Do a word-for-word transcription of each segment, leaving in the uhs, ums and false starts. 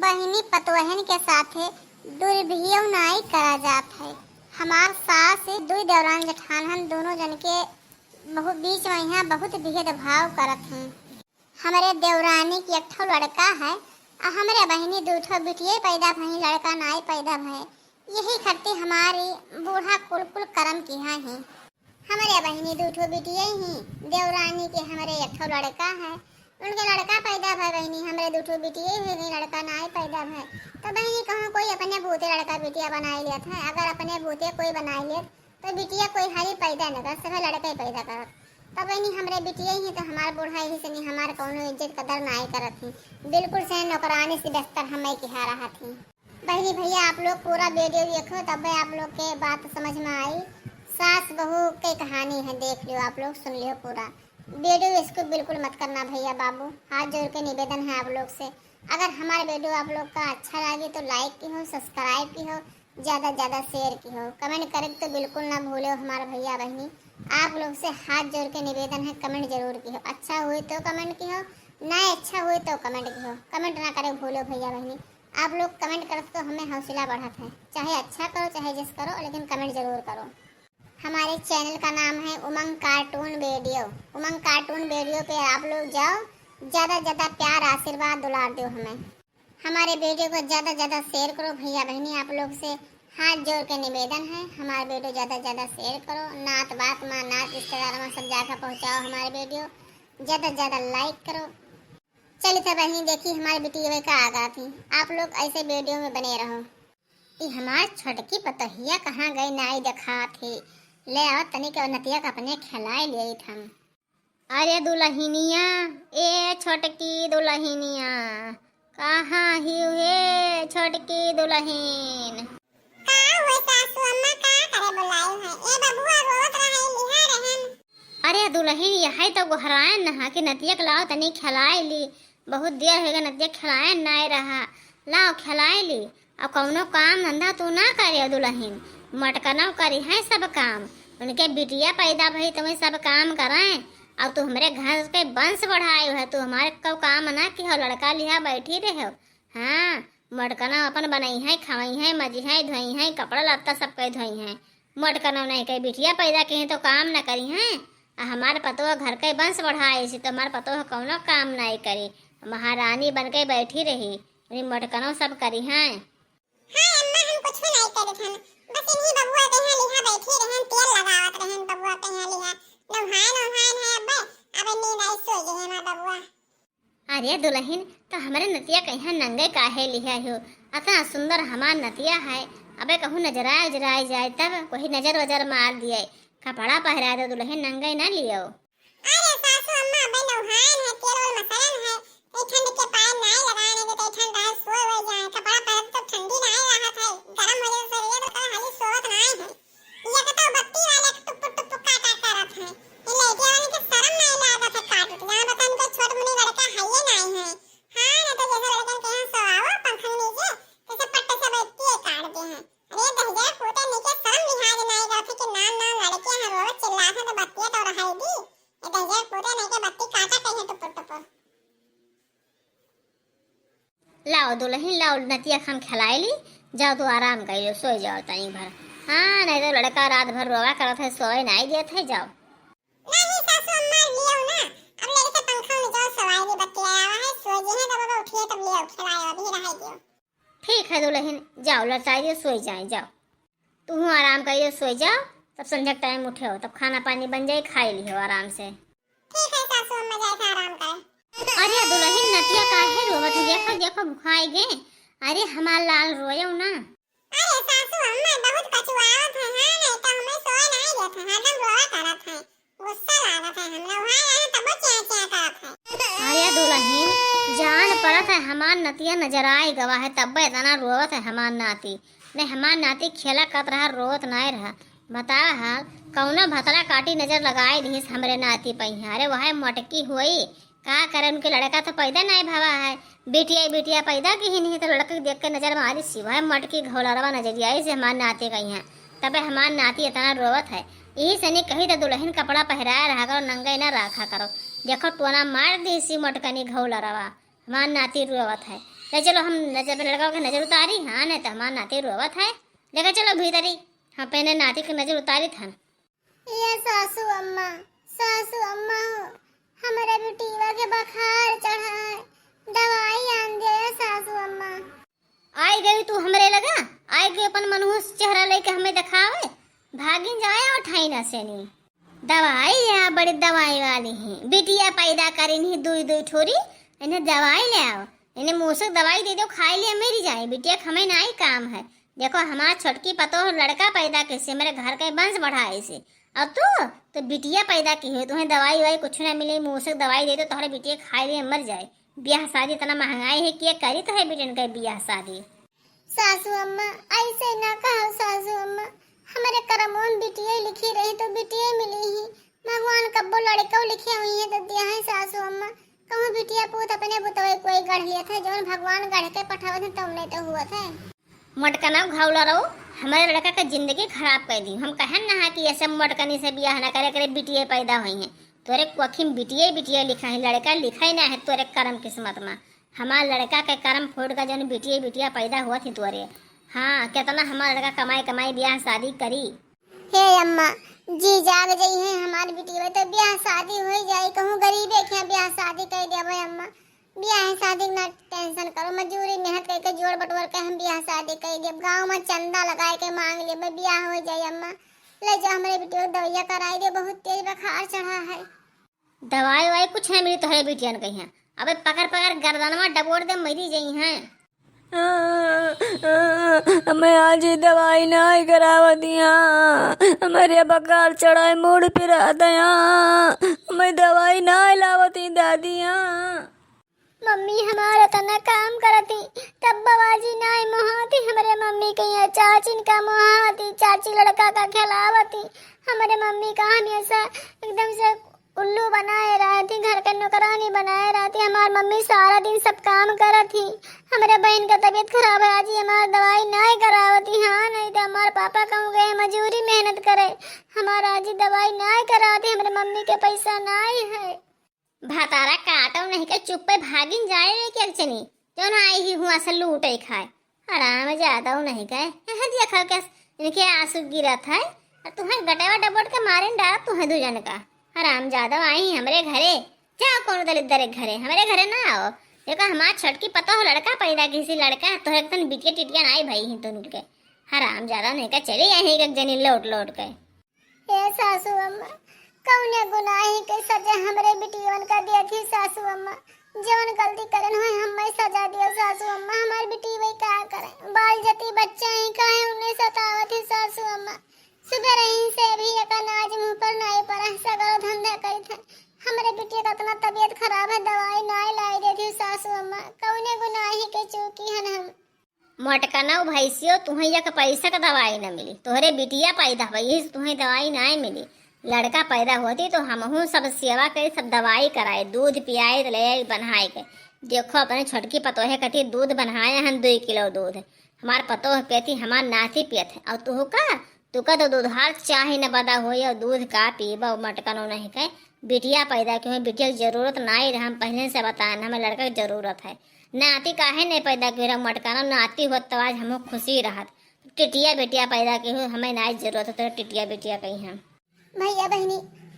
बहिनी पतोहन के साथे दुर्व्यवहार नाई करा जात है। हमार सास दुई देवरान जेठानहन दोनों जन के बहुत बीच में यहाँ बहुत भेदभाव करत हैं। हमरे देवरानी के एक ठो लड़का है, आ हमरे बहिनी दू ठो बिटिये पैदा भई, लड़का नाई पैदा भय। यही खातिर हमारी बूढ़ा कुल कुल करम किहा ही। हमरे बहिनी दू ठो बिटिये ही, देवरानी के हमरे एक ठो लड़का है, उनके लड़का पैदा भय बहिनी, हमरे दू ठो बिटिये हुए गई, लड़का नाई पैदा भय। तो बहिनी कहूँ कोई अपने बूते लड़का बिटिया बनाई लेत है, अगर अपने बूते कोई बनाई लेत तो बिटिया कोई हाली पैदा न कर, सभे लड़का ही पैदा करत। तो बहिनी हमरे बिटिया ही तो हमार बूढ़ा यही सनी हमार कौनो इज्जत कदर नाई करत ही, बिल्कुल से नौकरानी से बेहतर हमें किहा रहा थी। बहिनी भैया आप लोग पूरा वीडियो देखो तब आप लोग के बात समझ में आई। सास बहू के कहानी है, देख लियो आप लोग, सुन लियो पूरा वीडियो, इसको बिल्कुल मत करना भैया बाबू, हाथ जोड़ के निवेदन है आप लोग से। अगर हमारा वीडियो आप लोग का अच्छा लगे तो लाइक की हो, सब्सक्राइब की हो, ज़्यादा ज़्यादा शेयर की हो, कमेंट करे तो बिल्कुल ना भूलो हमारे भैया बहिनी। आप लोग से हाथ जोड़ के निवेदन है, कमेंट जरूर की हो, अच्छा हुए तो कमेंट की हो, ना अच्छा हुए तो कमेंट की हो, कमेंट ना करे भूलो भैया बहिनी। आप लोग कमेंट करत तो हमें हौसला बढ़त है, चाहे अच्छा करो चाहे जस करो, लेकिन कमेंट जरूर करो। हमारे चैनल का नाम है उमंग कार्टून वीडियो। उमंग कार्टून वीडियो पे आप लोग जाओ, ज़्यादा ज़्यादा प्यार आशीर्वाद दुलार दो हमें। हमारे वीडियो को ज़्यादा ज़्यादा शेयर करो भैया बहिनी, आप लोग से हाथ जोड़ के निवेदन है, हमारे वीडियो ज़्यादा ज़्यादा शेयर करो, नात बात माँ नात रिश्तेदार माँ सब जाकर पहुँचाओ हमारे वीडियो, ज़्यादा ज़्यादा लाइक करो। चलिए तो बहिनी देखी हमारे वीडियो का आगा थी, आप लोग ऐसे वीडियो में बने रहो। ई हमार छोटकी पतोहिया कहाँ गई नाई देखात ही, ले आओ तनी के नतिया के अपने खिलाए लिए हम। अरे दुलहिनिया, ए छोटकी दुलहिनिया, कहाँ हिउ हे छोटकी दुलहिन? का हो सासू अम्मा, का करे बुलाए है? ए बबुआ रोवत रहे, लिहा रहन। अरे दुलहिन, यही तो गोहराए न हा कि नतिया के लाओ तनी खिलाए ली, बहुत देर होइगा नतिया खिलाए नाई रहा, लाओ खिलाए ली। अब कौनो काम धंधा तू ना करे दुलहिन, मटकनव करी है सब काम। उनके बिटिया पैदा भई तो वही सब काम करें, और तू हमरे घर के वंश बढ़ाए है, तू हमारे को काम ना की हो, लड़का लिहा बैठी रहे हो। हाँ, मटकनव अपन बनई है, खवई है, मजी है, धोई है, कपड़ा लत्ता सब के धोई है। मटकनव नहीं कही बिटिया पैदा की है तो काम ना करी है, आ हमारे पतोह घर के वंश बढ़ाए से तो हमारे पतोह कौनो काम नहीं करी, महारानी बन के बैठी रही, उन्हीं मटकनव सब करी है। हाँ अम्मा, हम कुछ नहीं करत हन, बस इन्हीं बबुआ के यहाँ लिहा बैठी रहन, तेल लगावत रहन बबुआ के यहाँ लिहा, नौहान नौहान है अब्बे, अब नींद आई, सो गए हमार बबुआ। अरे दुलहिन, तो हमरे नतिया के यहाँ नंगे काहे लिहा हो? अतना सुंदर हमार नतिया है, अबे कहूँ नजराए उजराए जाए तब कोई नजर वजर मार दिए। कपड़ा पहरा दो दुलहिन, नंगे ना लियो। अरे सासू अम्मा, अबे नौहान है, तेल वेल मसलन है, तो ठंड के पाए नाई लगाए, नहीं तो ठंड रहे, सोए वोए जाए। कपड़ा पहन तो ठंडी नाई रहत है, गरम हो जाए शरीर, तो कल हाली सोवत नाई है। ये तो बत्ती वाले के टुपुक टुपुक काटा करत है, ये लड़के वाले के शर्म नाई लागत है काट उठ। यहाँ बता इनके छोट मुनी लड़का है ये नाई है। हाँ, ना तो जैसे लड़कन के यहाँ सोआओ पंखा के नीचे, तो सब पट्टे से बत्ती काट दे हैं। अरे दहिजर पूते नीचे शर्म लिहाज नाई रहत है कि नान नान लड़के हैं, रोवे चिल्लात है तो बत्तिया तो रहाई दी। ए दहिजर पूते नहीं के बत्ती काटा कहीं टुपुर टुपुर। लाओ दुलहिन, लाओ नतिया के हम खिलाए ली, जाओ तू आराम कर लो, सोए जाओ तनी भर। हाँ, नहीं तो लड़का रात भर रोवा करत है, सोए नाई देत है, जाओ। नहीं सासू अम्मा, लियो ना, अब ले से पंखा में जाओ, सवाई ली, बत्ती आया है, सो जी है, तब अब उठिए, तब लियो, खिलाए, अभी रहाई दियो। ठीक है दुलहिन, जाओ लड़काई दियो, सोए जाए, जाओ। तू आराम करियो, सोए जाओ, तब संझा के टाइम उठे हो, तब खाना पानी बन जाए, खाए लियो आराम से। ठीक है सासू अम्मा, जाए से आराम करे। अरे दुलहिन, नतिया काहे रोवत है? देखो, देखो, भुखाई गे। अरे हमार लाल, रोयो ना। अरे सासू अम्मा, बहुत कचुआवत है, हाँ, नहीं तो हमें सोए नहीं देत है, हरदम रोवा करत है, गुस्सा लागत है हमरा, वहाँ यहाँ तबो चिया चिया करत है। अरे दुलहिन, जान पड़त है हमार नतिया नजराए गवा है, तब्बे इतना रोवत है हमार नाती। नहीं, हमार नाती खेला करत रहा, रोवत नाय रहा। बतावा हाल, कौनो भतरा काटी नजर लगाए दिहिस हमरे नाती पइहाँ। अरे वह मोटकी होई, का करे, उनके लड़का तो पैदा नाय भवा है। बिटिया, बिटिया पैदा की ही नहीं, तो लड़के देख के नजर मारी सी, वह मोटकी घोलरवा नजरिया से हमार नाती कइहाँ। तबे हमार नाती इतना रोवत है। यही से नहीं कही तो दुलहिन कपड़ा पहराए रहा करो, नंगे ना रखा करो। देखो टोना मार दिहिस मोटकनी घोलरवा। हमार नाती रोवत है। ले चलो, हम नजर, लड़का के नजर उतारी, हाँ, नहीं तो हमार नाती रोवत है। लेके चलो भीतरी, हम पहले नाती के नजर उतारी था। ये सासू अम्मा, सासू अम्मा हो, हमरे बिटिया के बुखार चढ़ा है, दवाई आन दे सासू अम्मा। आई गई तू हमरे लगा, आई गई अपन मनहूस चेहरा लेके हमें दिखावे। भागिन जाए और ठाई ना सेनी। दवाई ले आ, बड़ी दवाई वाली है। बिटिया पैदा करी नहीं दुई दुई ठोरी, इन्हें दवाई ले आओ। इन्हें मूसक दवाई दे दो, खाई ले मरी जाए। बिटिया के हमें नाई काम है। देखो हमार छोटकी पतोह लड़का पैदा कैसे, मेरे घर के वंश बढ़ाए से। और तू तो बिटिया पैदा की हो, तुम्हें दवाई वाई कुछ ना मिले, मूसक दवाई दे दो, तोहरे बिटिया खाई ले मर जाए। ब्याह शादी इतना महंगाई है, के करी तो है बेटन के ब्याह शादी? सासू अम्मा, ऐसे ना कहो सासू अम्मा, हमारे करमों में बिटिया लिखी रही तो बिटिया मिली ही। भगवान कब्बो लड़को लिखे हुई है तो दिया है सासू अम्मा। कहूँ बिटिया पूत अपने बुतवे कोई गढ़ लिया था, जौन भगवान गढ़ के पठावत है तौने तो हुआ था। मोटकना घावला रहो, हमारे लड़का का जिंदगी खराब कर दी। हम कहन ना है कि ऐसे मोटकनी से ब्याह ना करे, करे बिटिया पैदा हुई है। तोरे कोखी में बिटिया बिटिया लिखा है, लड़का लिखा ही ना है तोरे करम किस्मत में। हमार लड़का के करम फूट का जौन बिटिया बिटिया पैदा हुआ थी तोरे। हाँ, कितना हमार लड़का कमाई कमाई ब्याह शादी करी। हे अम्मा, जी जाग जई है हमार बिटिया तो ब्याह शादी हो जाई, कहूँ गरीबे के यहाँ ब्याह शादी कर देबे अम्मा। ब्याह शादी ना टेंशन करो, मजूरी मेहनत करके जोड़ बटोर के हम ब्याह शादी कर देब, गाँव में चंदा लगाए के मांग लेबे, ब्याह हो जाई अम्मा। ले जा हमरे बिटिया के दवाइया कराई दे, बहुत तेज बुखार चढ़ा है। दवाई वाई कुछ नहीं मिली तोहरे बिटियन के यहाँ। अबे पकड़ पकड़ गर्दनवा डबोर दे, मरी जई हैं। हमें आज ही दवाई नहीं करावत यहाँ, हमारे बुखार चढ़ाए मूड़ पिरात यहाँ, हमें दवाई नहीं लावत ही दादी यहाँ। मम्मी हमार इतना काम करती, तब बाबाजी नहीं मोहाती हमरे मम्मी के यहाँ, चाचिन का मोहाती, चाची लड़का का खिलावती, हमरे मम्मी का हमेशा एकदम से उल्लू बनाए रहती, घर के नौकरानी बनाए रहती। हमार मम्मी सारा दिन सब काम करत ही। हमरे बहन का तबीयत खराब है, आज ही हमार दवाई नहीं करावती, हाँ, नहीं तो हमार पापा कहूँ गए मजूरी मेहनत करे। हमार आज ही दवाई नहीं करावती, हमरे मम्मी के पैसा नहीं है। भातारा काटो नहीं के चुप्पे भागिन जाए रे के चनी। क्यों ना आई ही हुआ से लूटे खाए। हराम ज्यादा नहीं गए। यह देखा के इनके आंसू गिरत है। और तुम्हें गटेवा डबोट के मारे न डारा तुम्हें दू जन का। हराम ज्यादा आई हमरे घरे। जाओ कौन दलिद्दर के घरे, हमरे घरे ना आओ। देखो हमार छोटकी पतोह लड़का पैदा किसी लड़का, तो एक तन बिटिया टिटिया ना आई भाई ही तो उनके। हराम ज्यादा नहीं का चली आई एक जनी लौट लौट के। ए सासू अम्मा, कौने गुनाही के सजा हमरे बिटियवन का दिया थी सासू अम्मा? जवन गलती करन होए, हमें सजा दियो सासू अम्मा। हमार बिटियवे का करे, बाल जती बच्चा ही काहे उन्हें सतावत ही सासू अम्मा? सुबह रही से भी एक अनाज मुंह पर नाई पड़ा, सगरो धंधा करी थे। हमरे बिटिया का इतना तबीयत खराब है, दवाई नाई लाई दे थी सासू अम्मा। कौने गुनाही के चूकी हन हम? मोटकनऊ भैंसियो, तुहें एक पैसा का दवाई न मिली, तोहरे बिटिया पैदा हुआ, यही से तुहें दवाई नाई मिली। लड़का पैदा होती तो हमहू सब सेवा करे, सब दवाई कराए, दूध पियाए, तो ले आई बन्हाए के। देखो अपने छोटकी पतोहे कथी दूध बन्हाए हन, दुई किलो दूध। हमार पतोह पेती, हमार नाती पियत है, और तू का, तू का तो दुधार चाही न बदा होई, और दूध का पीबा, मोटकनऊ नहीं कहे। बिटिया पैदा के हुए, बिटिया की जरूरत नाई रहे, हम पहले से बताए, हमें लड़का की जरूरत है। नाती काहे नहीं पैदा की रहा मोटकनऊ, नाती होत तो आज हमहू खुशी रहत। टिटिया बिटिया पैदा की हुई, हमें नाई जरूरत है, तो टिटिया बिटिया कही हम। भैया बहनी,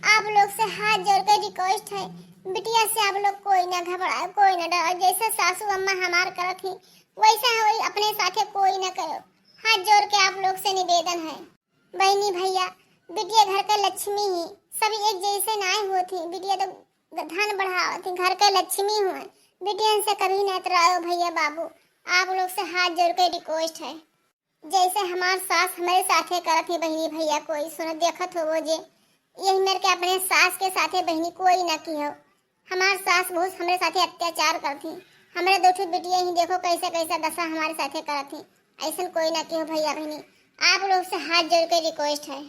आप लोग से हाथ जोड़ के रिक्वेस्ट है, बिटिया से आप लोग कोई ना घबराए, कोई ना डराए। जैसे सासू अम्मा हमार करत ही, वैसा वही अपने साथे कोई ना करो। हाथ जोड़ के आप लोग से निवेदन है। बहनी भैया, बिटिया घर का लक्ष्मी ही, सभी एक जैसे नाय होत ही। बिटिया तो धन बढ़ावत ही, घर का लक्ष्मी हुए। बिटियन से कभी ना इतराओ भैया बाबू, आप लोग से हाथ जोड़ के रिक्वेस्ट है। जैसे हमार सास हमरे साथे करत ही बहिनी भैया, कोई सुन देखत होवो जे, यही मेर के अपने सास के साथे बहिनी कोई ना की हो। हमार सास बहुत हमरे साथे अत्याचार करत ही। हमरे दो ठो बिटिया ही देखो कैसे कैसे दशा हमारे साथे करत ही। ऐसन कोई ना की हो भैया बहिनी, आप लोग से हाथ जोड़ के रिक्वेस्ट है।